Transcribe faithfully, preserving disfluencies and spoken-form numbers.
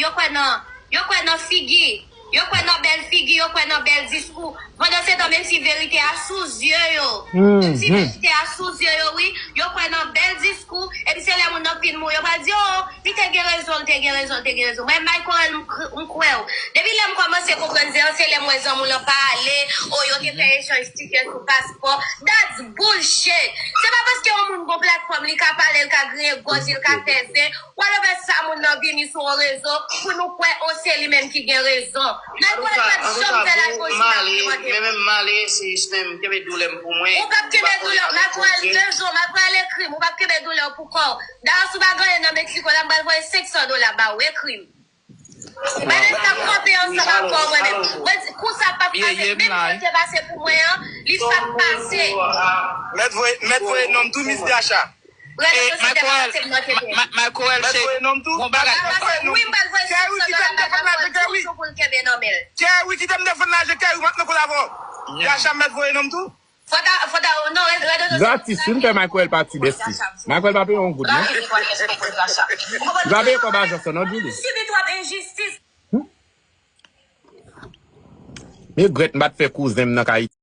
Yo kwè nan, yo kwè nan figi. Yo kwè nan bèl figi, yo kwè nan bèl diskou. Pandan se tan, menm si verite a sou zye yo, menm si verite a sou zye yo, wi, yo kwè nan bèl diskou. Epi se lè moun nan fin mouri, yo pral di, oh, li te gen rezon, li te gen rezon, li te gen rezon. Mwen, Michael, m kr- m kwè w. Depi lè m kòmanse konprann zye an, se lè m wè zanmi w lan pale, oh, yo te fè echanj tikè sou paspò. That's bullshit. Se pa paske yon moun gon platfòm, li ka pale, li ka griyen gòj, li ka fè zen, whatever, sa moun nan vini sou yon rezo pou nou kwè, oh, se li menm ki gen rezon. Michael pa t janm fè lagòsi nan klimante. Men menm m ale, se jis menm kenbe doulè m pou mwen. Ou p ap kenbe doulè w, Michael, rezon, Michael, ekri m, ou p ap kenbe doulè w pou kò w. Dayè, si w pa gen anyen nan Meksiko la, m pral voye senk san dola ba w, ekri m. Vanessa kanpe ansanm ak kò mwen menm. Mwen di, kou sa p ap pase, menm jan l te pase pou mwen an, li p ap pase. Mèt voye, mèt voye non m tou, Miss Dacha. Rete sosete pa pase m nan kenbe. Mèt voye non m tou. Mèt voye non m tou. Wi, m pral voye senk san dola ba Michael toujou pou l kenbe nan men l. Kerry, kite m defann lajan Kerry, m ap nan kòl avè w. Dacha, mèt voye non m tou. Fò ta, fò ta, non, rete, rete sosete. Gratis, wi, m fè Michael pati, besti. Michael pa peye yon goud, non. Li pa peye kòb ajans lan, non, Julie. Sibi twòp enjistis. Regrèt m pa t fè kouzen m nan kay.